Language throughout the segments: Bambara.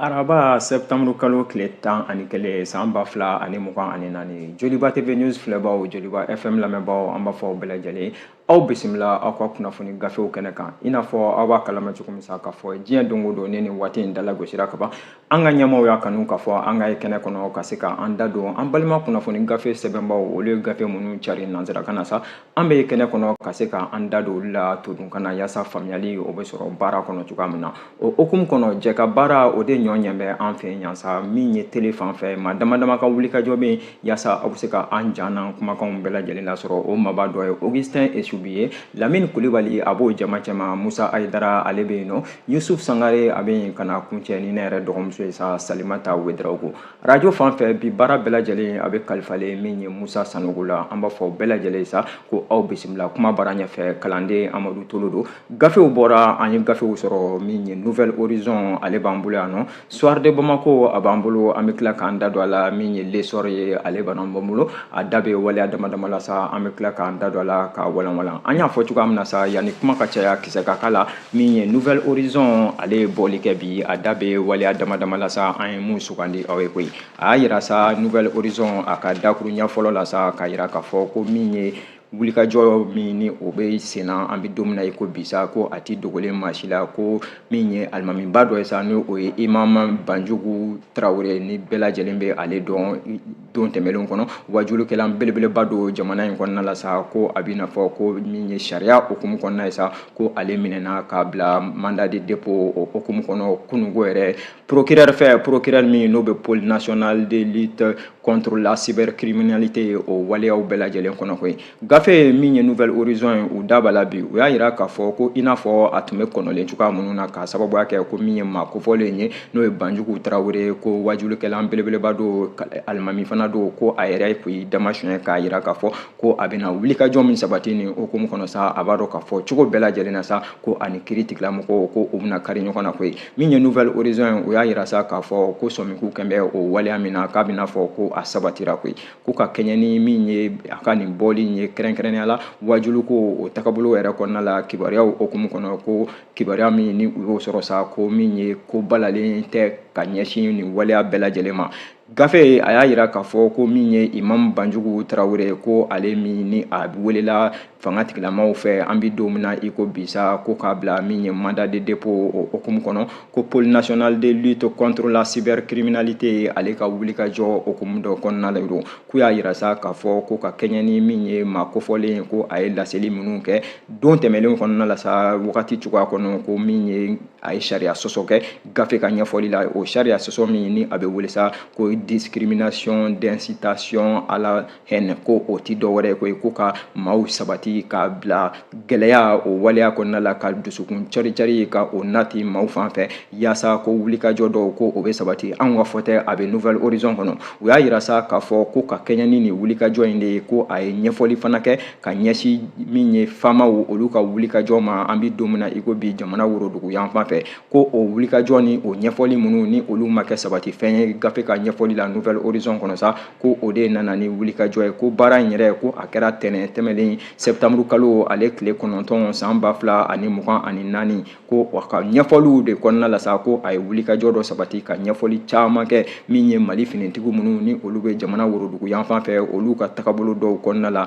Araba septembre kalo tile 11 san 2024 Joliba TV News filɛbaw, Joliba FM lamɛnbaw, an b'a fɔ aw bɛɛ lajɛlen aw bisimila aw ka kunnafoni gafew kɛnɛ kan. I n'a fɔ aw b'a kalama cogo min sa k'a fɔ diɲɛ don o don ni nin waati in dalagosira ka ban, an ka ɲɛmaaw y'a kanu k'a fɔ an ka ye kɛnɛ kɔnɔ ka se ka an da don an balima kunnafoni gafe sɛbɛnbaw, olu ye gafe minnu cari nansarakan na sa, an bɛ kɛnɛ kɔnɔ ka se ka an da don olu la todunkan na yaasa faamuyali o bɛ sɔrɔ baara kɔnɔ cogoya min na. O hukumu kɔnɔ, jɛ ka baara o de ɲɔ ɲɛ bɛ an fɛ yan sa, min ye télé fan fɛ maa dama dama ka wulikajɔ bɛ yen yaasa aw bɛ se ka an jan n'an kumakanw bɛɛ lajɛlen lasɔrɔ. O maaba dɔ ye Augustin Esubi ye, Lamine Kulibali a b'o jama cɛma, Musa Ayidara ale bɛ yen nɔ, Yusuf Sangare a bɛ yen, ka na kuncɛ ni ne yɛrɛ dɔgɔmuso ye sa, Salimata Wedraogo. Radio fan fɛ bi baara bɛɛ lajɛlen a bɛ kalifalen min ye Musa Sanogo la. An b'a fɔ bɛɛ lajɛlen sa ko aw bisimila kuma baara ɲɛfɛ. Kalanden Amadu Tolo don. Gafew bɔra, an ye gafew sɔrɔ. Min ye Nouvel Horizon ale b'an bolo yan nɔ, Soir de Bamako a b'an bolo, an bɛ tila k'an da don a la. Min ye L'Essor ye ale b'an bolo, a da bɛ waleya dama dama la sa, an bɛ tila k'an da don a la ka walanwalan. An y'a fɔ cogoya min na sa, yanni kuma ka caya kisɛ ka k'a la, min ye Nouvel Horizon ale ye bɔli kɛ bi, a da bɛ waleya dama dama la sa, an ye mun sugandi aw ye koyi. A y'a yira sa Nouvel Horizon a ka dakuruɲɛ fɔlɔ la sa, k'a yira k'a fɔ ko min ye wulikajɔ min ni o bɛ senna an bɛ don min na i ko bi sa, ko a ti dogolen maa si la ko min ye alimamiba dɔ ye sa, ni o ye Imam Banjugu Tarawele, ni bɛɛ lajɛlen bɛ ale dɔn don tɛmɛnlenw kɔnɔ, wajulikɛla belebeleba don jamana in kɔnɔna la sa, ko a bɛ n'a fɔ ko min ye sariya hukumu kɔnɔna ye sa, ko ale minɛna k'a bila mandat de dépôt o hukumu kɔnɔ kununko yɛrɛ procureur fɛ, procureur min n'o bɛ pôle national de lutte contre la cybercriminalité o waleyaw bɛɛ lajɛlen kɔnɔ koyi. Gafe min ye Nouvel Horizon ye, u da b'a la bi, u y'a yira k'a fɔ ko i n'a fɔ a tun bɛ kɔnɔlen cogoya minnu na, k'a sababuya kɛ ko min ye maa kofɔlen ye, n'o ye Banjugu Tarawele, ko wajulikɛla belebeleba don, alimami fana don, ko a yɛrɛ k'i dama suɲɛ k'a yira k'a fɔ ko a bɛna wulikajɔ min sabati nin hukumu kɔnɔ sa, a b'a dɔn k'a fɔ cogo bɛɛ lajɛlen na sa, ko ani kiiri tigilamɔgɔw ko u bɛna kari ɲɔgɔn na koyi. Min ye Nouvel Horizon ye, u y'a yira sa k'a fɔ ko sɔmiku kɛn bɛ o waleya min na, k'a bɛna fɔ ko a sabatira koyi, ko ka kɛɲɛ ni min ye a ka nin bɔli in ye, kɛrɛnkɛrɛnnenya la wajulu ko o tagabolo yɛrɛ kɔnɔna la, kibaruyaw hukumu kɔnɔ, ko kibaruya min ni u y'o sɔrɔ sa, ko min ye ko balalen tɛ ka ɲɛsin nin waleya bɛɛ lajɛlen ma. Gafe a y'a yira k'a fɔ ko min ye Imam Banjugu Tarawele, ko ale min ni a welela fanga tigilamaw fɛ an bɛ don min na i ko bi sa, ko k'a bila min ye mandat de dépôt o hukumu kɔnɔ, ko pôle national de lutte contre la cybercriminalité ale ka wulikajɔ hukumu dɔ kɔnɔna la don, k'u y'a yira sa k'a fɔ ko ka kɛɲɛ ni min ye maa kofɔlen, ko a ye laseli minnu kɛ don tɛmɛnlenw kɔnɔna la sa, wagati cogoya kɔnɔ, ko min ye a ye sariya sɔsɔ kɛ gafe ka ɲɛfɔli la, o sariya sɔsɔ min ni a bɛ wele sa ko discrimination d'incitation à la haine, ko o ti dɔwɛrɛ ye koyi, ko ka maaw sabati k'a bila gɛlɛya o waleya kɔnɔna la, ka dusukun cari cari ka o nati maaw fan fɛ, yaasa ko wulikajɔ dɔw ko o bɛ sabati. Anw ka fɔ tɛ, a bɛ Nouvel Horizon kɔnɔ. U y'a yira sa k'a fɔ ko ka kɛɲɛ ni nin wulikajɔ in de ye, ko a ye ɲɛfɔli fana kɛ ka ɲɛsin min ye faamaw olu ka wulikajɔ ma an bɛ don min na i ko bi jamana worodugu yan fan fɛ, ko o wulikajɔ ni o ɲɛfɔli minnu ni olu ma kɛ sabati fɛn ye gafe ka ɲɛfɔli la Nouvel Horizon kɔnɔ sa, ko o de nana ni wulikajɔ ye, ko baara in yɛrɛ ko a kɛra tɛnɛn tɛmɛnen septembre kalo ale tile 9 san 2024, ko a ka ɲɛfɔliw de kɔnɔna la sa, ko a ye wulikajɔ dɔ sabati ka ɲɛfɔli caman kɛ min ye Mali finitigiw minnu ni olu bɛ jamana worodugu yan fan fɛ, olu ka tagabolo dɔw kɔnɔna la,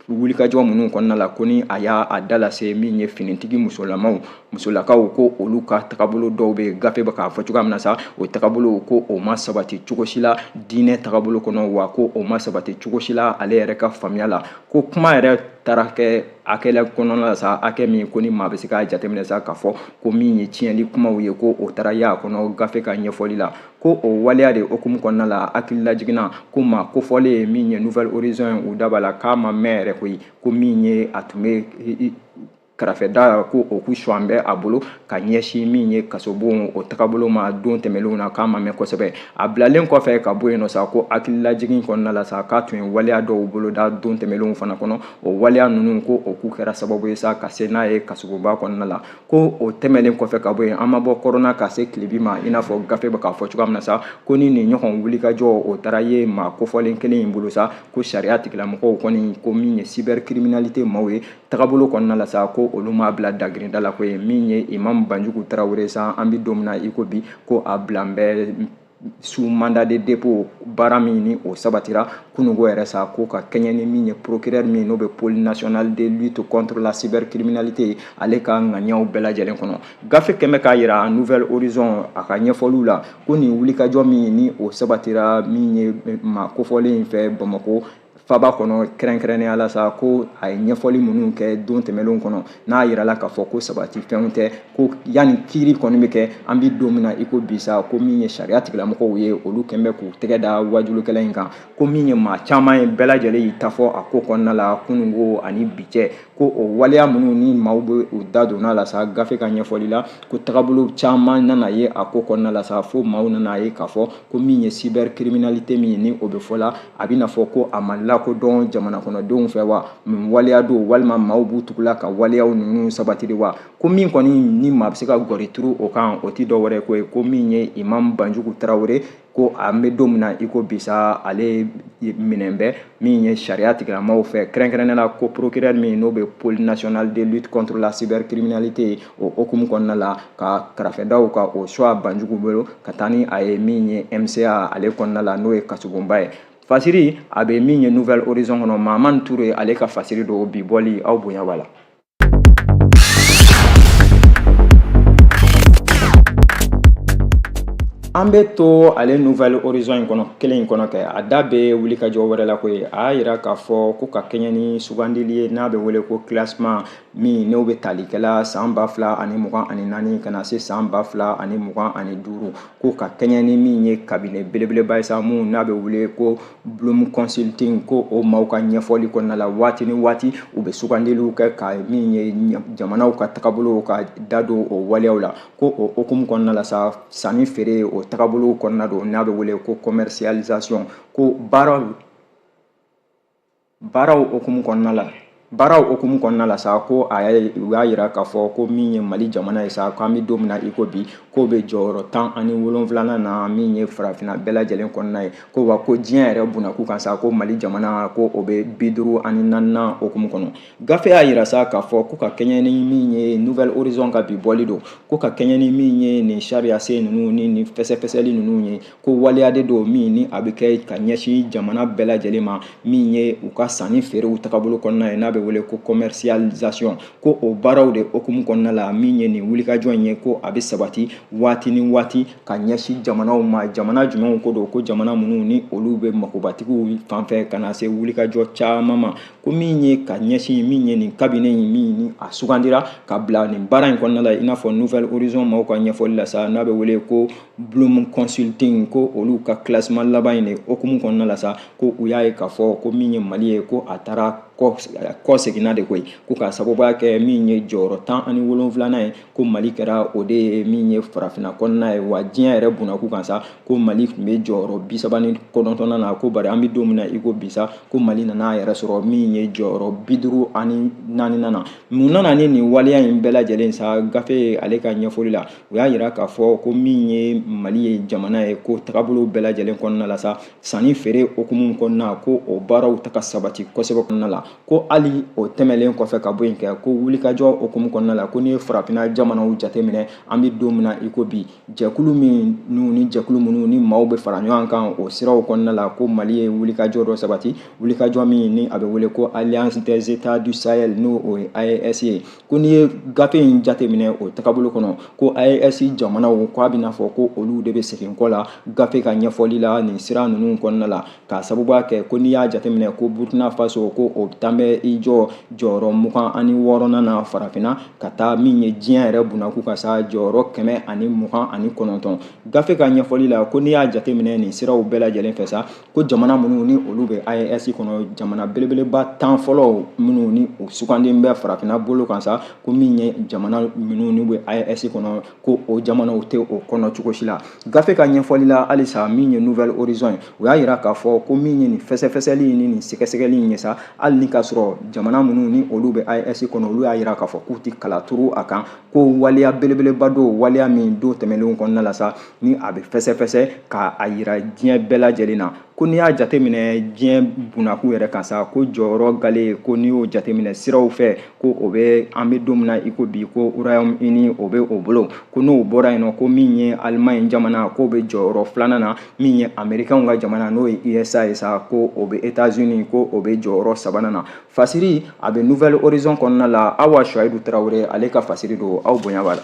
wulikajɔ minnu kɔnɔna la, ko ni a y'a da lase min ye finitigi musolamaw musolakaw, ko olu ka tagabolo dɔw bɛ gafe bɛ k'a fɔ cogoya min na sa, o tagabolo ko o ma sabati cogo si la diinɛ tagabolo kɔnɔ, wa ko o ma sabati cogo si la ale yɛrɛ ka faamuya la, ko kuma yɛrɛ taara kɛ hakɛ kɔnɔna la sa, hakɛ min ko ni maa bɛ se k'a jateminɛ sa k'a fɔ ko min ye tiɲɛli kumaw ye, ko o taara y'a kɔnɔ gafe ka ɲɛfɔli la, ko o waleya de hukumu kɔnɔna la hakilila jiginna ko maa kofɔlen min ye Nouvel Horizon ye, u da b'a la k'a ma mɛn yɛrɛ koyi, ko min ye a tun bɛ kɛrɛfɛda ko o k'u sɔn bɛ a bolo ka ɲɛsin min ye kasobon o tagabolo ma don tɛmɛnlenw na, k'a ma mɛn kosɛbɛ. A bilalen kɔfɛ ka bɔ yen nɔ sa, ko hakililajigin kɔnɔna la sa, k'a tun ye waleya dɔw boloda don tɛmɛnlenw fana kɔnɔ, o waleya ninnu ko o k'u kɛra sababu ye sa ka se n'a ye kasobonba kɔnɔna la, ko o tɛmɛnen kɔfɛ ka bɔ yen, an ma bɔ kɔrɔna ka se tilebi ma, i n'a fɔ gafe bɛ k'a fɔ cogoya min na sa, ko ni nin ɲɔgɔn wulikajɔ o taara ye maa kofɔlen kelen in bolo sa, ko sariya tigilamɔgɔw kɔni ko min ye cybercriminalité maaw ye tagabolo kɔnɔna la sa, ko ko olu m'a bila dagirinda la ko ye min ye Imam Banjugu Tarawele sa, an bɛ don min na i ko bi, ko a bilan bɛ sous mandat de dépôt. Baara min ni o sabatira kununko yɛrɛ sa, ko ka kɛɲɛ ni min ye procureur min n'o bɛ Pôle national de lutte contre la cybercriminalité, ale ka ŋaniyaw bɛɛ lajɛlen kɔnɔ. Gafe kɛmɛ k'a yira Nouvel Horizon a ka ɲɛfɔliw la, ko nin wulikajɔ min ni o sabatira min ye maa kofɔlen in fɛ Bamakɔ faba kɔnɔ, kɛrɛnkɛrɛnnenya la sa, ko a ye ɲɛfɔli minnu kɛ don tɛmɛnlenw kɔnɔ, n'a yirala k'a fɔ ko sabati fɛnw tɛ, ko yanni kiiri kɔni bɛ kɛ, an bɛ don min na i ko bi sa, ko min ye sariya tigilamɔgɔw ye, olu kɛn bɛ k'u tɛgɛ da wajulukɛla in kan. Ko min ye maa caman ye, bɛɛ lajɛlen y'i ta fɔ a ko kɔnɔna la kununko ani bi cɛ, ko o waleya minnu ni maaw bɛ u da donna la sa, gafe ka ɲɛfɔli la, ko tagabolo caman nana ye a ko kɔnɔna la sa, fo maaw nana ye k'a fɔ ko min ye cybercriminalité min ni o bɛ fɔ la, a bɛna fɔ ko a ma lakodɔn jamana kɔnɔdenw fɛ wa, mun waleya don, walima maaw b'u tugula ka waleyaw ninnu sabatiri wa. Ko min kɔni ni maa bɛ se ka gɔri turu o kan, o ti dɔwɛrɛ ko ye, ko min ye Imam Banjugu Tarawele, ko an bɛ don min na i ko bi sa, ale minɛn bɛ min ye sariya tigilamɔgɔw fɛ, kɛrɛnkɛrɛnnenya la ko procureur min n'o bɛ Pôle national de lutte contre la cybercriminalité, o hukumu kɔnɔna la, ka karafɛdaw ka o choix Banjugu bolo ka taa ni a ye min ye MCA ale kɔnɔna la, n'o ye kasobonba ye. Fasiri a bɛ min ye Nouvel Horizon kɔnɔ, Mahamani Ture ale ka fasiri don. Bi bɔli, aw bonya b'a la. An bɛ to ale Nouvel Horizon in kɔnɔ kelen in kɔnɔ kɛ, a da bɛ wulikajɔ wɛrɛ la koyi. A y'a yira k'a fɔ ko ka kɛɲɛ ni sugandili ye n'a bɛ wele ko classement min n'o bɛ tali kɛla san 2024 ka na se san 2025, ko ka kɛɲɛ ni min ye cabinet belebeleba ye sa, mun n'a bɛ wele ko Bloom Consulting, ko o maaw ka ɲɛfɔli kɔnɔna la, waati ni waati u bɛ sugandiliw kɛ ka min ye jamanaw ka tagabolow ka da don o waleyaw la. Ko o hukumu kɔnɔna la sa, sanni feere o tagabolow kɔnɔna don n'a bɛ wele ko commercialisation, ko baaraw hukumu kɔnɔna la, baaraw hukumu kɔnɔna la sa, ko a u y'a yira k'a fɔ ko min ye Mali jamana ye sa, k'an bɛ don min na i ko bi, k'o bɛ jɔyɔrɔ 17nan na min ye farafinna bɛɛ lajɛlen kɔnɔna ye. Ko wa ko diɲɛ yɛrɛ bunakun kan sa, ko Mali jamana ko o bɛ 54nan hukumu kɔnɔ. Gafe y'a yira sa k'a fɔ ko ka kɛɲɛ ni min ye Nouvel Horizon ka bi bɔli don, ko ka kɛɲɛ ni min ye nin sariya sen ninnu ni nin fɛsɛfɛsɛli ninnu ye, ko waleya de don min ni a bɛ kɛ ka ɲɛsin jamana bɛɛ lajɛlen ma, min ye u ka sanni feerew tagabolo kɔnɔna ye n'a bɛ wele ko commercialisation. Ko o baaraw de hukumu kɔnɔna la, min ye nin wulikajɔ in ye, ko a bɛ sabati waati ni waati ka ɲɛsin jamanaw ma. Jamana jumɛnw ko don? Ko jamana minnu ni olu bɛ makobatigiw fanfɛ ka na se wulikajɔ caman ma, ko min ye ka ɲɛsin min ye nin cabinet in min ni a sugandira ka bila nin baara in kɔnɔna la, i n'a fɔ Nouvel Horizon maaw ka ɲɛfɔli la sa, n'a bɛ wele ko Bloom Consulting, ko olu ka classement laban in de hukumu kɔnɔna la sa, ko u y'a ye k'a fɔ ko min ye Mali ye, ko a taara kɔ seginna de koyi, ko k'a sababuya kɛ min ye jɔyɔrɔ 17nan ye, ko Mali kɛra o de ye min ye farafinna kɔnɔna ye. Wa diɲɛ yɛrɛ bunakun kan sa, ko Mali tun bɛ jɔyɔrɔ 39nan na, ko bari an bɛ don min na i ko bi sa, ko Mali nana a yɛrɛ sɔrɔ min ye jɔyɔrɔ 54nan na. Mun nana ni nin waleya in bɛɛ lajɛlen sa? Gafe ale ka ɲɛfɔli la, u y'a yira k'a fɔ ko min ye Mali ye jamana ye, ko tagabolo bɛɛ lajɛlen kɔnɔna la sa, sanni feere hukumu kɔnɔna, ko o baaraw ta ka sabati kosɛbɛ kɔnɔna la. Ko hali o tɛmɛlen kɔfɛ ka bɔ yen kɛ, ko wulikajɔ hukumu kɔnɔna la, ko n'i ye farafinna jamanaw jateminɛ, an bɛ don min na i ko bi, jɛkulu minnu ni jɛkulu minnu ni maaw bɛ fara ɲɔgɔn kan o siraw kɔnɔna la, ko Mali ye wulikajɔ dɔ sabati, wulikajɔ min ni a bɛ wele ko Alliance des États du Sahel, n'o o ye AES ye. Ko n'i ye gafe in jateminɛ o tagabolo kɔnɔ, ko AES jamanaw, ko a bɛna fɔ ko olu de bɛ segin kɔ la gafe ka ɲɛfɔli la nin sira ninnu kɔnɔna la, k'a sababuya kɛ ko n'i y'a jateminɛ ko Burkina Faso, ko o tan bɛ i jɔ jɔyɔrɔ 26nan na farafinna, ka taa min ye diɲɛ yɛrɛ bunakun kan sa, jɔyɔrɔ 129. Gafe ka ɲɛfɔli la, ko n'i y'a jateminɛ nin siraw bɛɛ lajɛlen fɛ sa, ko jamana minnu ni olu bɛ AES kɔnɔ, jamana belebeleba 10 fɔlɔ minnu ni u suganden bɛ farafinna bolo kan sa, ko min ye jamana minnu ni bɛ AES kɔnɔ, ko o jamanaw tɛ o kɔnɔ cogo si la. Gafe ka ɲɛfɔli la halisa, min ye Nouvel Horizon ye, u y'a yira k'a fɔ ko min ye nin fɛsɛfɛsɛli ni nin sɛgɛsɛgɛli in ye sa, hali ni k'a sɔrɔ jamana minnu ni olu bɛ AES kɔnɔ, olu y'a yira k'a fɔ k'u tɛ kala turu a kan, ko waleya belebeleba don, waleya min min don tɛmɛnlenw kɔnɔna la sa, ni a bɛ fɛsɛfɛsɛ k'a yira diɲɛ bɛɛ lajɛlen na. Ko n'i y'a jateminɛ diɲɛ bunakun yɛrɛ kan sa, ko jɔyɔrɔ gale, ko n'i y'o jateminɛ siraw fɛ, ko o bɛ an bɛ don min na i ko bi, ko Royaume-Uni o bɛ o bolo. Ko n'o bɔra yen nɔ, ko min ye Allemagne jamana, k'o bɛ jɔyɔrɔ filanan na, min ye Américains ka jamana n'o ye USA ye sa, ko o bɛ États-Unis, ko o bɛ jɔyɔrɔ sabanan na. Fasiri a bɛ Nouvel Horizon kɔnɔna la, Awa Suwayidu Tarawele ale ka fasiri don, aw bonya b'a la.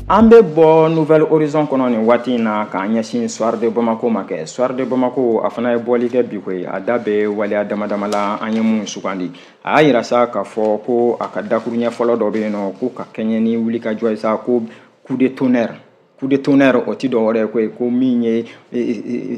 An bɛ bɔ Nouvel Horizon kɔnɔ nin waati in na k'an ɲɛsin Soir de Bamako ma kɛ. Soir de Bamako a fana ye bɔli kɛ bi koyi, a da bɛ waleya dama dama la an ye mun sugandi. A y'a yira sa k'a fɔ ko a ka dakuruɲɛ fɔlɔ dɔ bɛ yen nɔ, ko ka kɛɲɛ ni wulikajɔ ye sa, ko coup de tonnerre. Coup de tonnerre o ti dɔwɛrɛ ye koyi, ko min ye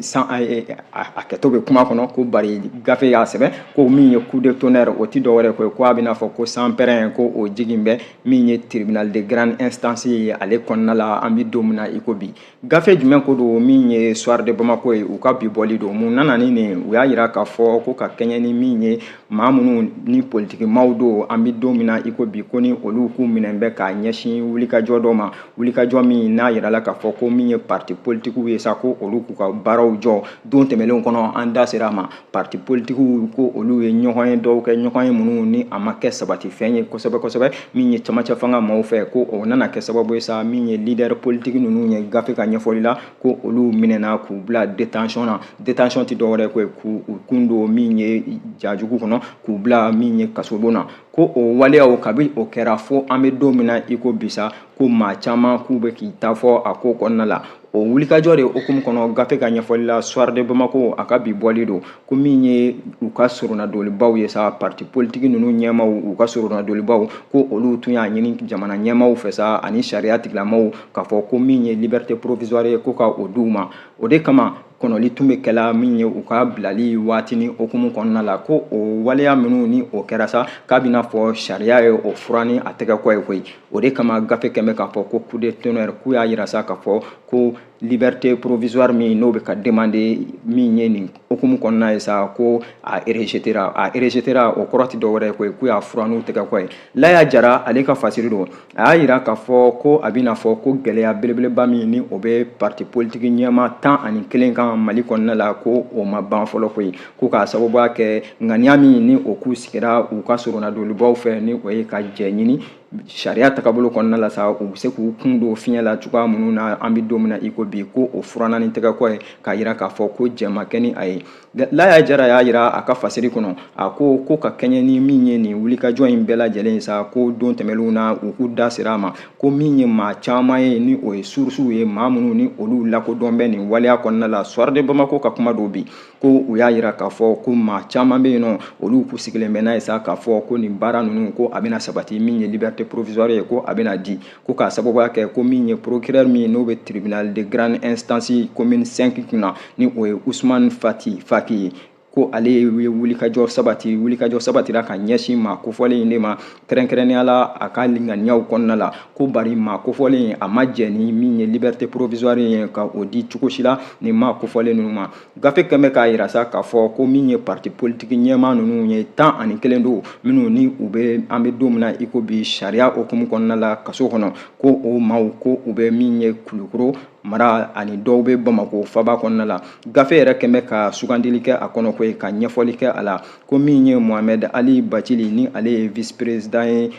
san a kɛtɔ bɛ kuma kɔnɔ, ko bari gafe y'a sɛbɛn ko min ye coup de tonnerre o ti dɔwɛrɛ ye koyi, ko a bɛna fɔ ko sanpɛrɛn ko o jigin bɛ min ye tribunal de grande instance ye ale kɔnɔna la an bɛ don min na i ko bi. Gafe jumɛn ko don min ye Soir de Bamako ye, u ka bi bɔli don. Mun nana ni nin? U y'a yira k'a fɔ ko ka kɛɲɛ ni min ye maa minnu ni politikimaw don an bɛ don min na i ko bi, ko ni olu k'u minɛ bɛ k'a ɲɛsin wulikajɔ dɔ ma, wulikajɔ min n'a yira la k'a fɔ ko min ye parti politikiw ye sa, ko olu k'u ka baaraw jɔ. Don tɛmɛnlenw kɔnɔ an da sera a ma, parti politikiw ko olu ye ɲɔgɔn ye dɔw kɛ ɲɔgɔn ye minnu ni a ma kɛ sabati fɛn ye kosɛbɛ kosɛbɛ min ye camancɛ fanga maaw fɛ, ko o nana kɛ sababu ye sa min ye leader politique ninnu ye gafe ka ɲɛfɔli la, ko olu minɛna k'u bila détention na. Détention tɛ dɔwɛrɛ ye k'u kun don min ye jajugu kɔnɔ, k'u bila min ye kasobon na. Ko o waleyaw kabi o kɛra fo an bɛ don min na i ko bi sa, ko maa caman k'u bɛ k'i ta fɔ a ko kɔnɔna la. O wulikajɔ de hukumu kɔnɔ gafe ka ɲɛfɔli la, Soir de Bamako a ka bi bɔli don, ko min ye u ka soronadolibaw ye sa, parti politique ninnu ɲɛmaaw u ka soronadolibaw, ko olu tun y'a ɲini jamana ɲɛmaaw fɛ sa ani sariya tigilamaaw k'a fɔ ko min ye liberté provisoire ye ko ka o d'u ma. O de kama kɔnɔli tun bɛ kɛla min ye u ka bilali waati ni hukumu kɔnɔna la, ko o waleya minnu ni o kɛra sa, k'a bɛna fɔ sariya ye o fura ni a tɛgɛ kɔ ye koyi. O de kama gafe kɛmɛ k'a fɔ ko coup de tonnerre, k'u y'a yira sa k'a fɔ ko liberté provisoire min n'o bɛ ka demander min ye nin hukumu kɔnɔna ye sa, ko a rejetera. A rejetera o kɔrɔ tɛ dɔwɛrɛ ye koyi, k'u y'a fura n'u tɛgɛ kɔ ye. Laya Jara ale ka fasiri don, a y'a yira k'a fɔ ko a bɛna fɔ ko gɛlɛya belebeleba min ni o bɛ parti politique ɲɛmaa 11 kan Mali kɔnɔna la, ko o ma ban fɔlɔ koyi, ko k'a sababuya kɛ ŋaniya min ni o k'u sigira u ka soronadolibaw fɛ, ni o ye ka jɛ ɲini sariya tagabolo kɔnɔna la sa, u bɛ se k'u kun don fiɲɛ la cogoya minnu na an bɛ don min na i ko bi, ko o furanna ni tɛgɛ kɔ ye, k'a yira k'a fɔ ko jɛ ma kɛ ni a ye. Laya Jara y'a yira a ka fasiri kɔnɔ, a ko ko ka kɛɲɛ ni min ye nin wulikajɔ in bɛɛ lajɛlen ye sa, ko don tɛmɛnlenw na u k'u da sera a ma, ko min ye maa caman ye ni o ye sources ye, maa minnu ni olu lakodɔn bɛ nin waleya kɔnɔna la. Soir de Bamako ka kuma don bi, ko u y'a yira k'a fɔ ko maa caman bɛ yen nɔ, olu k'u sigilen bɛ n'a ye sa k'a fɔ ko nin baara ninnu ko a bɛna sabati, min ye liberté provisoire ye ko a bɛna di, ko k'a sababuya kɛ ko min ye procureur min n'o bɛ tribunal de grande instance commune 5 kunna, ni o ye Ousmane Fati Faki ye, ko ale ye wulikajɔ sabati, wulikajɔ sabatira ka ɲɛsin maa kofɔlen in de ma, kɛrɛnkɛrɛnnenya la a ka ŋaniyaw kɔnɔna la, ko bari maa kofɔlen a ma jɛ ni min ye liberté provisoire ye ka o di cogo si la ni maa kofɔlen ninnu ma. Gafe kɛmɛ k'a yira sa k'a fɔ ko min ye parti politique ɲɛmaa ninnu ye 11 don minnu ni u bɛ an bɛ don min na i ko bi sariya hukumu kɔnɔna la kaso kɔnɔ, ko o maaw ko u bɛ min ye Kulukoro mara ani dɔw bɛ Bamako faba kɔnɔna la. Gafe yɛrɛ kɛmɛ ka sugandili kɛ a kɔnɔ koyi, ka ɲɛfɔli kɛ a la, ko min ye Mohamed Ali Bacili ni ale ye vice président ye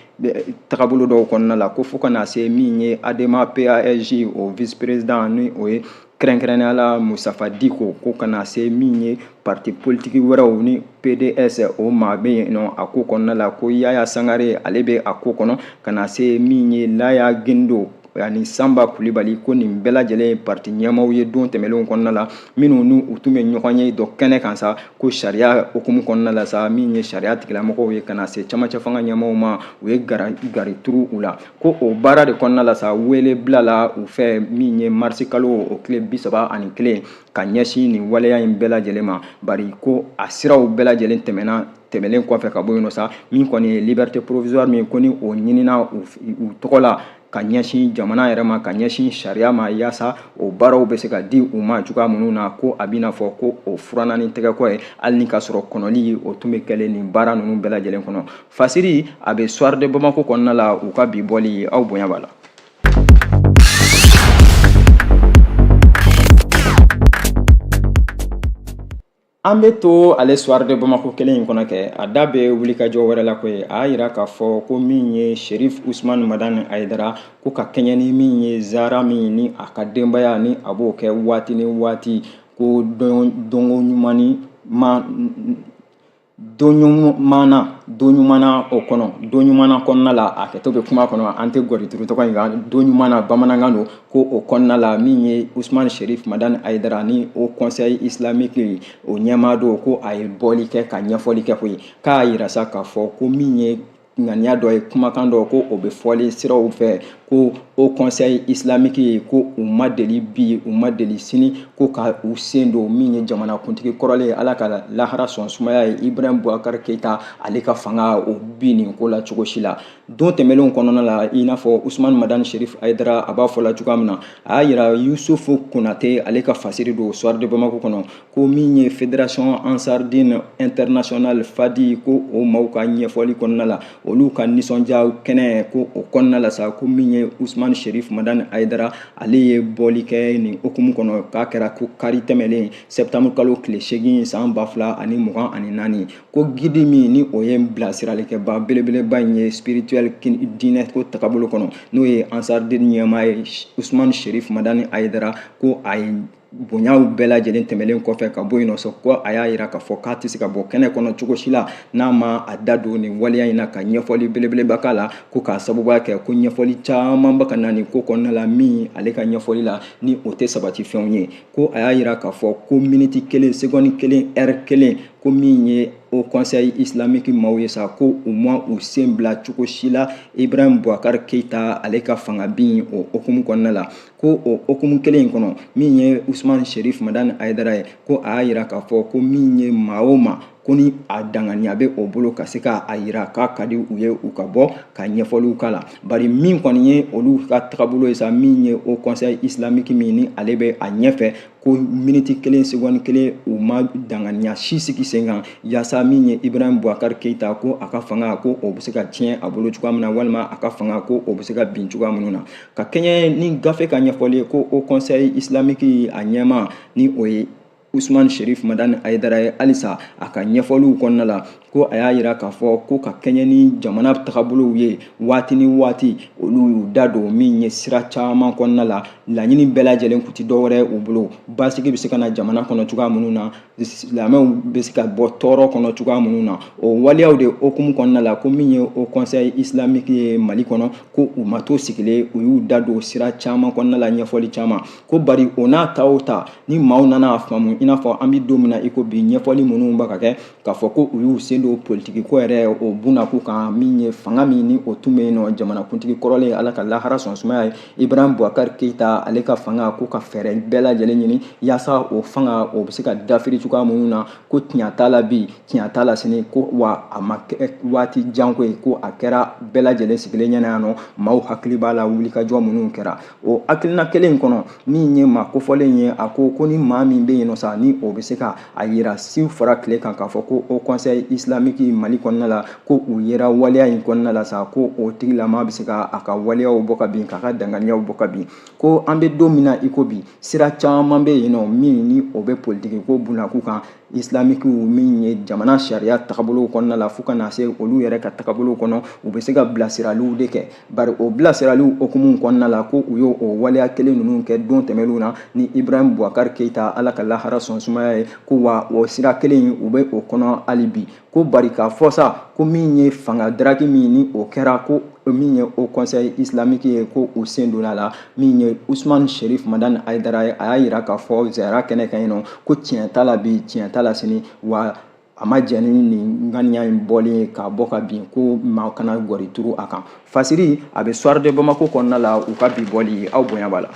tagabolo dɔw kɔnɔna la, ko fo ka na se min ye ADEMA PASJ o vice président ni o ye kɛrɛnkɛrɛnnenya la Mustafa Diko, ko ka na se min ye parti politique wɛrɛw ni PDS o maa bɛ yen nɔ a ko kɔnɔna la, ko Yaya Sangare ale bɛ a ko kɔnɔ, ka na se min ye Laya Gindo ani Sanba Kulibali, ko nin bɛɛ lajɛlen ye parti ɲɛmaaw ye don tɛmɛnlenw kɔnɔna la, minnu n'u u tun bɛ ɲɔgɔn ye dɔ kɛnɛ kan sa, ko sariya hukumu kɔnɔna la sa, min ye sariya tigilamɔgɔw ye ka na se camancɛ fanga ɲɛmaaw ma, u ye gari turu u la. Ko o baara de kɔnɔna la sa, wele bilala u fɛ min ye marisi kalo o tile 31 ka ɲɛsin nin waleya in bɛɛ lajɛlen ma, bari ko a siraw bɛɛ lajɛlen tɛmɛna tɛmɛnen kɔfɛ ka bɔ yen nɔ sa, min kɔni ye liberté provisoire min ko ni o ɲinina u tɔgɔ la ka ɲɛsin jamana yɛrɛ ma, ka ɲɛsin sariya ma, yaasa o baaraw bɛ se ka di u ma cogoya minnu na. Ko a bɛna fɔ ko o furanna ni tɛgɛkɔ ye, hali ni ka sɔrɔ kɔnɔli o tun bɛ kɛlen nin baara ninnu bɛɛ lajɛlen kɔnɔ. Fasiri a bɛ Soir de Bamako kɔnɔna la, u ka bi bɔli, aw bonya b'a la. An bɛ to ale Soir de Bamako kelen in kɔnɔ kɛ, a da bɛ wulikajɔ wɛrɛ la koyi. A y'a yira k'a fɔ ko min ye Sherif Usman Madani Hayidara, ko ka kɛɲɛ ni min ye zara min ni a ka denbaya ni a b'o kɛ waati ni waati, ko donko ɲuman ni ma don ɲuman na, don ɲuman na o kɔnɔ, don ɲuman na kɔnɔna la, a kɛtɔ bɛ kuma kɔnɔ, an tɛ gɔri turu tɔgɔ in kan, don ɲuman na bamanankan don, ko o kɔnɔna la min ye Usman Sherif Madani Hayidara ni Haut Conseil islamique o ɲɛmaa don, ko a ye bɔli kɛ ka ɲɛfɔli kɛ koyi. K'a yira sa k'a fɔ ko min ye ŋaniya dɔ ye, kumakan dɔ ko o bɛ fɔli siraw fɛ, ko Haut Conseil islamique ye, ko u ma deli bi, u ma deli sini, ko ka u sen don min ye jamanakuntigi kɔrɔlen ye, Ala ka lahara sɔn sumaya ye, Ibrahim Boubacar Keita, ale ka fanga o bin nin ko la cogo si la. Don tɛmɛnlenw kɔnɔna la, i n'a fɔ Usman Madani Sherif Hayidara a b'a fɔ la cogoya min na, a y'a yira Yusufu Konate, ale ka fasiri don Soir de Bamako kɔnɔ, ko min ye Fédération Ansardine Internationale FADI, ko o maaw ka ɲɛfɔli kɔnɔna la, olu ka nisɔndiya kɛnɛ ko o kɔnɔna la sa, ko min ye Usman Sherif Madani Hayidara, ale ye bɔli kɛ nin hukumu kɔnɔ, k'a kɛra ko kari tɛmɛlen septembre kalo tile 8 san 2024, ko guide min ni o ye bilasiralikɛba belebeleba in ye spirituel diinɛ ko tagabolo kɔnɔ, n'o ye Ansardine ɲɛmaa ye Usman Sherif Madani Hayidara, ko a ye bonyaw bɛɛ lajɛlen tɛmɛlen kɔfɛ ka bɔ yen nɔ sɔ, ko a y'a yira k'a fɔ k'a tɛ se ka bɔ kɛnɛ kɔnɔ cogo si la n'a ma a da don nin waleya in na ka ɲɛfɔli belebeleba k'a la, ko k'a sababuya kɛ ko ɲɛfɔli caman bɛ ka na nin ko kɔnɔna la min ale ka ɲɛfɔli la ni o tɛ sabati fɛnw ye. Ko a y'a yira k'a fɔ ko miniti kelen, seconde kelen, heure kelen, ko min ye Haut Conseil islamique maaw ye sa, ko u ma u sen bila cogo si la Ibrahim Boubacar Keita ale ka fanga bin o hukumu kɔnɔna la. Ko o hukumu kelen in kɔnɔ, min ye Usman Sherif Madani Hayidara ye, ko a y'a yira k'a fɔ ko min ye maa o maa ko ni a danganiya bɛ o bolo ka se k'a yira k'a ka di u ye u ka bɔ ka ɲɛfɔliw k'a la, bari min kɔni ye olu ka tagabolo ye sa, min ye Haut Conseil islamique min ni ale bɛ a ɲɛfɛ, ko miniti kelen, seconde kelen, u ma danganiya si sigi sen kan yaasa min ye Ibrahim Boubacar Keita, ko a ka fanga ko o bɛ se ka tiɲɛ a bolo cogoya min na, walima a ka fanga ko o bɛ se ka bin cogoya minnu na. Ka kɛɲɛ ni gafe ka ɲɛfɔli ye, ko Haut Conseil islamique a ɲɛmaa ni o ye Usman Sherif Madani Hayidara ye, halisa a ka ɲɛfɔliw kɔnɔna la, ko a y'a yira k'a fɔ ko ka kɛɲɛ ni jamana tagabolow ye, waati ni waati olu y'u da don min ye sira caman kɔnɔna la, laɲini bɛɛ lajɛlen kun tɛ dɔwɛrɛ u bolo, basigi bɛ se ka na jamana kɔnɔ cogoya minnu na, silamɛw bɛ se ka bɔ tɔɔrɔ kɔnɔ cogoya minnu na. O waleyaw de hukumu kɔnɔna la, ko min ye Haut Conseil islamique ye Mali kɔnɔ, ko u ma to sigilen, u y'u da don sira caman kɔnɔna la, ɲɛfɔli caman, ko bari o n'a ta o ta ni maaw nana a faamu, i n'a fɔ an bɛ don min na i ko bi, ɲɛfɔli minnu bɛ ka kɛ k'a fɔ ko u y'u sen don politiki ko yɛrɛ o bunakun kan, min ye fanga min ni o tun bɛ yen nɔ, jamanakuntigi kɔrɔlen, Ala ka lahara sɔn sumaya ye, Ibrahim Boubacar Keita, ale ka fanga, ko ka fɛɛrɛ bɛɛ lajɛlen ɲini yaasa o fanga o bɛ se ka dafiri cogoya minnu na, ko tiɲɛ t'a la bi, tiɲɛ t'a la sini, ko wa a ma kɛ waati jan ko ye, ko a kɛra bɛɛ lajɛlen sigilen ɲɛna yan nɔ, maaw hakili b'a la wulikajɔ minnu kɛra. O hakilina kelen in kɔnɔ, min ye maa kofɔlen ye, a ko ko ni maa min bɛ yen nɔ sa, ni o bɛ se ka a yira su fara tile kan k'a fɔ ko Haut Conseil islamique Mali kɔnɔna la, ko u yera waleya in kɔnɔna la sa, ko o tigilama bɛ se ka a ka waleyaw bɔ ka bin, k'a ka danganiyaw bɔ ka bin. Ko an bɛ don min na i ko bi, sira caman bɛ yen nɔ min ni o bɛ politiki ko bunakun kan, islamique min ye jamana sariya tagabolo kɔnɔna la, fo ka na se olu yɛrɛ ka tagabolo kɔnɔ, u bɛ se ka bilasiraliw de kɛ, bari o bilasiraliw hukumu kɔnɔna la, ko u y'o waleya kelen ninnu kɛ don tɛmɛnlenw na ni Ibrahim Boubacar Keita, Ala ka lahara sɔn sumaya ye, ko wa o sira kelen in u bɛ o kɔnɔ hali bi. Ko bari k'a fɔ sa ko min ye fanga daraki min ni o kɛra, ko min ye Haut Conseil islamique ye, ko u sen donna la, min ye Usman Sherif Madani Hayidara ye, a y'a yira k'a fɔ ziyara kɛnɛ kan yen nɔ, ko tiɲɛ t'a la bi, tiɲɛ t'a la sini, wa a ma jɛn ni nin ŋaniya in bɔlen ye k'a bɔ ka bin, ko maa kana gɔri turu a kan. Fasiri a bɛ Soir de Bamako kɔnɔna la, u ka bi bɔli, aw bonya b'a la.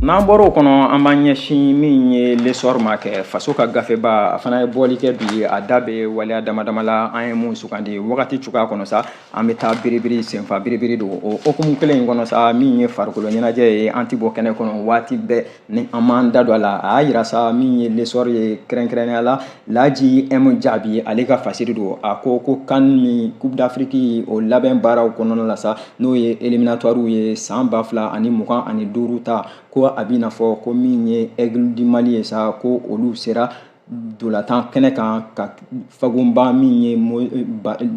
N'an bɔra o kɔnɔ, an b'an ɲɛsin min ye L'Essor ma kɛ faso ka gafeba, a fana ye bɔli kɛ bi. A da bɛ waleya dama dama la, an ye mun sugandi wagati cogoya kɔnɔ sa, an bɛ taa biribiri senfa biribiri don o hokumu kelen in kɔnɔ sa. Min ye farikolo ɲɛnajɛ ye, an ti bɔ kɛnɛ kɔnɔ waati bɛɛ ni an m'an da don a la. A y'a yira sa, min ye L'Essor ye, kɛrɛnkɛrɛnnenya la Laji M Jaabi, ale ka fasiri don. A ko ko CAN min, Coupe d'Afrique, o labɛn baaraw kɔnɔna la sa, n'o ye éliminatoire ye san 2025 ta, ko a b'i n'a fɔ ko min ye Aigle du Mali ye sa, ko olu sera dolatan kɛnɛ kan ka fagunba min ye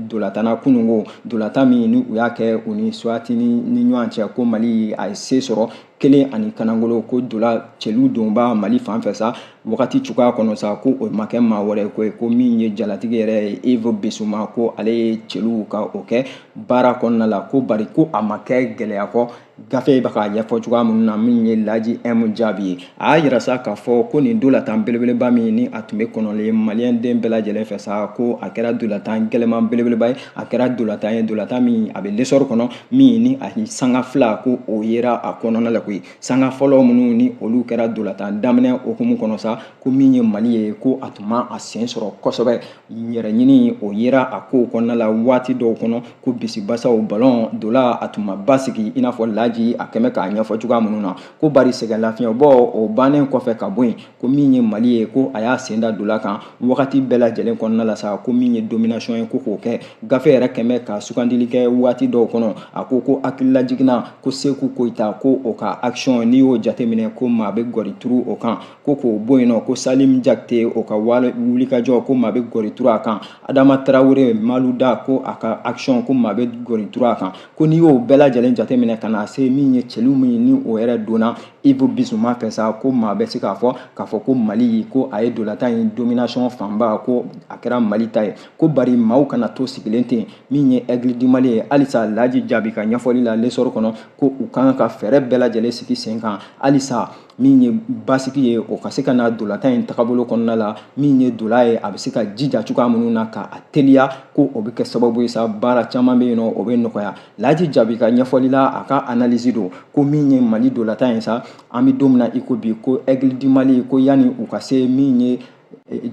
dolatana kununko dolatan min ni u y'a kɛ u ni Eswatini ni ɲɔgɔn cɛ, ko Mali a ye se sɔrɔ 1 ni kanangolo. Ko dola cɛlu donba Mali fan fɛ sa, wagati cogoya kɔnɔ sa, ko o ma kɛ maa wɛrɛ ko ye, ko min ye jalatigi yɛrɛ ye Yves Bissouma, ko ale ye cɛlu ka o kɛ baara kɔnɔna la, ko bari ko a ma kɛ gɛlɛya kɔ. Gafe bɛ k'a ɲɛfɔ cogoya minnu na, min ye Laji M Jaabi ye, a y'a yira sa k'a fɔ ko nin dolatan belebeleba min ni a tun bɛ kɔnɔlen maliyɛn den bɛɛ lajɛlen fɛ sa, ko a kɛra dolatan gɛlɛman belebeleba ye. A kɛra dolatan ye, dolatan min a bɛ L'Essor kɔnɔ, min ni a sanga 2 ko o yera a kɔnɔna la koyi. Sanga fɔlɔ minnu ni olu kɛra dolatan daminɛ hokumu kɔnɔ sa, ko min ye Mali ye, ko a tun ma a sen sɔrɔ kosɛbɛ, yɛrɛ ɲini o yera a kow kɔnɔna la waati dɔw kɔnɔ, ko bisibasaw ballon dola a tun ma basigi i n'a fɔ Laji a kɛmɛ k'a ɲɛfɔ cogoya minnu na. Ko bari sɛgɛn lafiɲɛbɔ o bannen kɔfɛ ka bɔ yen, ko min ye Mali ye, ko a y'a sen da dola kan wagati bɛɛ lajɛlen kɔnɔna la sa, ko min ye domination ye, ko k'o kɛ. Gafe yɛrɛ kɛmɛ ka sugandili kɛ waati dɔw kɔnɔ. A ko ko hakililajiginna ko Seku Koyita, ko o ka action, n'i y'o jateminɛ, ko maa bɛ gɔri turu o kan, ko k'o bɔ yen nɔ, ko Salim Jakite, o ka wulikajɔ, ko maa bɛ gɔri turu a kan, Adama Tarawele Maluda, ko a ka action, ko maa bɛ gɔri turu a kan. Ko n'i y'o bɛɛ lajɛlen jateminɛ ka na se min ye cɛlu min ni o yɛrɛ donna Yves Bissouma fɛ sa, ko maa bɛ se k'a fɔ k'a fɔ ko Mali, ko a ye dolatan in domination fanba, ko a kɛra Mali ta ye. Ko bari maaw kana to sigilen ten. Min ye Aigle du Mali ye, halisa Laji Jaabi ka ɲɛfɔli la L'Essor kɔnɔ, ko u kan ka fɛɛrɛ bɛɛ lajɛlen sigi sen kan halisa min ye basigi ye, o ka se ka na dolatan in tagabolo kɔnɔna la. Min ye dola ye, a bɛ se ka jija cogoya minnu na ka a teliya, ko o bɛ kɛ sababu ye sa, baara caman bɛ yen nɔ, o bɛ nɔgɔya. Laji Jaabi ka ɲɛfɔli la, a ka analyse don, ko min ye Mali dolatan ye sa, an bɛ don min na i ko bi, ko Aigle du Mali, ko yanni u ka se min ye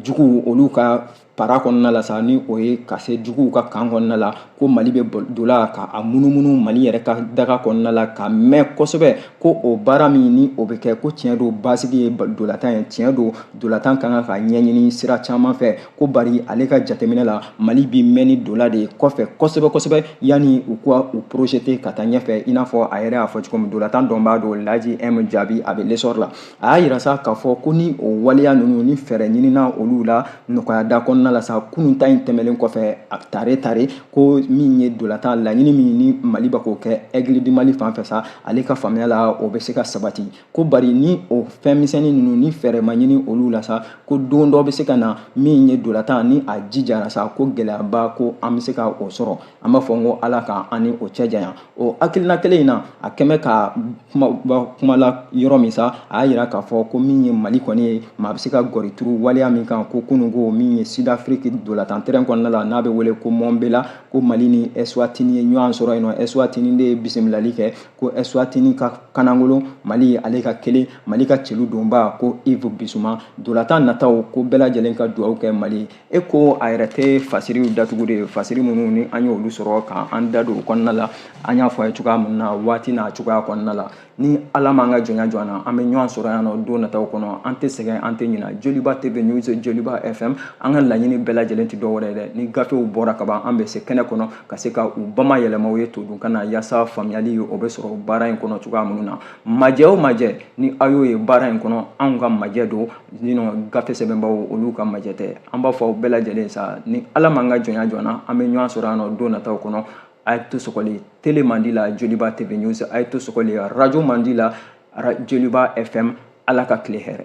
juguw olu ka para kɔnɔna la sa, ni o ye ka se juguw ka kan kɔnɔna la, ko Mali bɛ dola ka a munumunu Mali yɛrɛ ka daga kɔnɔna la ka mɛn kosɛbɛ. Ko o baara min ni o bɛ kɛ, ko tiɲɛ don, basigi ye dolatan ye, tiɲɛ don, dolatan ka kan ka ɲɛɲini sira caman fɛ. Ko bari ale ka jateminɛ la, Mali bi mɛn ni dola de ye kɔfɛ kosɛbɛ kosɛbɛ yanni u ka u projeter ka taa ɲɛfɛ, i n'a fɔ a yɛrɛ y'a fɔ cogo min. Dolatan dɔnbaa don Laji M Jaabi, a bɛ L'Essor la. A y'a yira sa k'a fɔ ko ni o waleya ninnu ni fɛɛrɛ ɲinina olu la nɔgɔya da kɔnɔna la sa, kunun ta in tɛmɛnen kɔfɛ, a tare tare, ko min ye dolatan laɲini min ni Mali bɛ k'o kɛ Aigle du Mali fan fɛ sa, ale ka faamuya la, o bɛ se ka sabati. Ko bari ni o fɛn misɛnnin ninnu ni fɛɛrɛ ma ɲini olu la sa, ko don dɔ bɛ se ka na, min ye dolatan ni a jijara sa, ko gɛlɛyaba ko an bɛ se ka o sɔrɔ. An b'a fɔ n ko Ala ka an ni o cɛ janya. O hakilina kelen in na, a kɛmɛ ka kuma la yɔrɔ min sa, a y'a yira k'a fɔ ko min ye Mali kɔni ye, maa bɛ se ka gɔri turu waleya min kan, ko kununko min ye Sud-Afrique dolatan terrain kɔnɔna la n'a bɛ wele ko Mbombela, ko Mali ni Eswatini ye ɲɔgɔn sɔrɔ yen nɔ. Eswatini de ye bisimilali kɛ, ko Eswatini ka kanangolo, Mali ale ka kelen, Mali ka celu donba ko Yves Bissouma. Dolatan nataw, ko bɛɛ lajɛlen ka dugawu kɛ Mali e. Ko a yɛrɛ tɛ fasiriw datugu de, fasiri minnu ni an y'olu sɔrɔ k'an da don o kɔnɔna la, an y'a fɔ a ye cogoya min na, waati n'a cogoya kɔnɔna la. Ni Ala m'an ka jɔnya jɔ an na, an bɛ ɲɔgɔn sɔrɔ yan nɔ don nataw kɔnɔ. An tɛ sɛgɛn, an tɛ ɲina. Joliba TV News, Joliba FM, an ka laɲini bɛɛ lajɛlen tɛ dɔwɛrɛ ye dɛ, ni gafew bɔra ka ban, an bɛ se kɛnɛ kɔnɔ ka se ka u bama yɛlɛma u ye todun ka na, yaasa faamuyali o bɛ sɔrɔ baara in kɔnɔ cogoya minnu na. Majɛ o majɛ ni aw y'o ye baara in kɔnɔ, anw ka majɛ don, gafe sɛbɛnbaw olu ka majɛ tɛ. An b'a fɔ aw bɛɛ lajɛlen sa, ni Ala m'an ka jɔnya jɔ an na, an bɛ ɲɔgɔn sɔrɔ yan nɔ don nataw kɔnɔ. A ye to sɔgɔli télé mandi la, Joliba TV News, a ye to sɔgɔli radio mandi la, Joliba FM. Ala ka tile hɛrɛ.